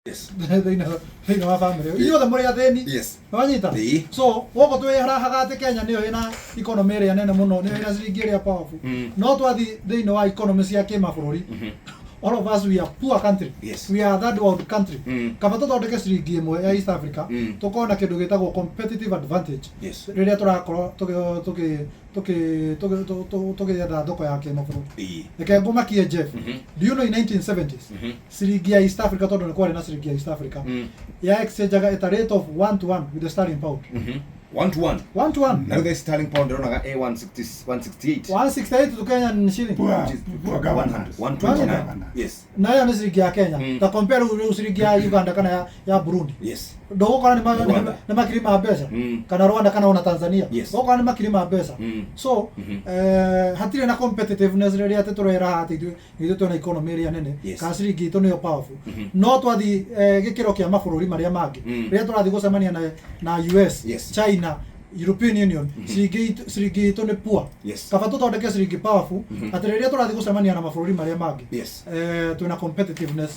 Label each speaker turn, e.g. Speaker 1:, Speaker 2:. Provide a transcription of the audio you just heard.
Speaker 1: Thĩinĩ wa family inyuothe mũrĩ athĩni. Wanyita? So gũkũ twĩrahaga atĩ Kenya nĩyo ĩna economy ĩrĩa nene mũno, nĩyo ĩna ciringi ĩrĩa powerful, no twathi thĩinĩ wa economy cia kĩmabũrũri, all of us, we are poor country. We are third world country. Kaba tũthondeke ciringi ĩmwe ya East Africa, tũkorwo na kĩndũ gĩtagwo competitive advantage rĩrĩa tũrakorwo tũgĩetha thoko ya kĩmabũrũri. Reke ngũmakie, Jeff. Do you know in 1970s, ciringi ya East Africa, tondũ nĩ kwarĩ na ciringi ya East Africa, ya exchangeaga at a rate of 1 to 1 with the sterling pound?
Speaker 2: One to one?
Speaker 1: 1 to 1.
Speaker 2: Na rĩu the sterling pound ndĩronaga a 160, 168.
Speaker 1: 168 to Kenyan shilling.
Speaker 3: Poor,
Speaker 2: Which is
Speaker 3: poor governance.
Speaker 2: 129.
Speaker 3: Governance.
Speaker 1: Nayo nĩ ciringi ya Kenya. Ta compare rĩu ciringi ya Uganda kana ya Burundi, ndũgũkora
Speaker 2: Rwanda.
Speaker 1: nĩ makiri ma mbeca, kana Rwanda kana ona Tanzania, ũgũkora nĩ makiri ma mbeca. So hatirĩ na competitiveness rĩrĩa atĩ tũreraha atĩ ithuĩ twĩna economy ĩrĩa nene kana ciringi itũ nĩyo powerful. No twathi gĩkĩro kĩa mabũrũri marĩa mangĩ, rĩrĩa tũrathiĩ gũcemania na US, China, European Union, ciringi itũ nĩ poor. Kaba tũthondeke ciringi powerful atĩ rĩrĩa tũrathiĩ gũcemania na mabũrũri marĩa mangĩ, twĩna competitiveness.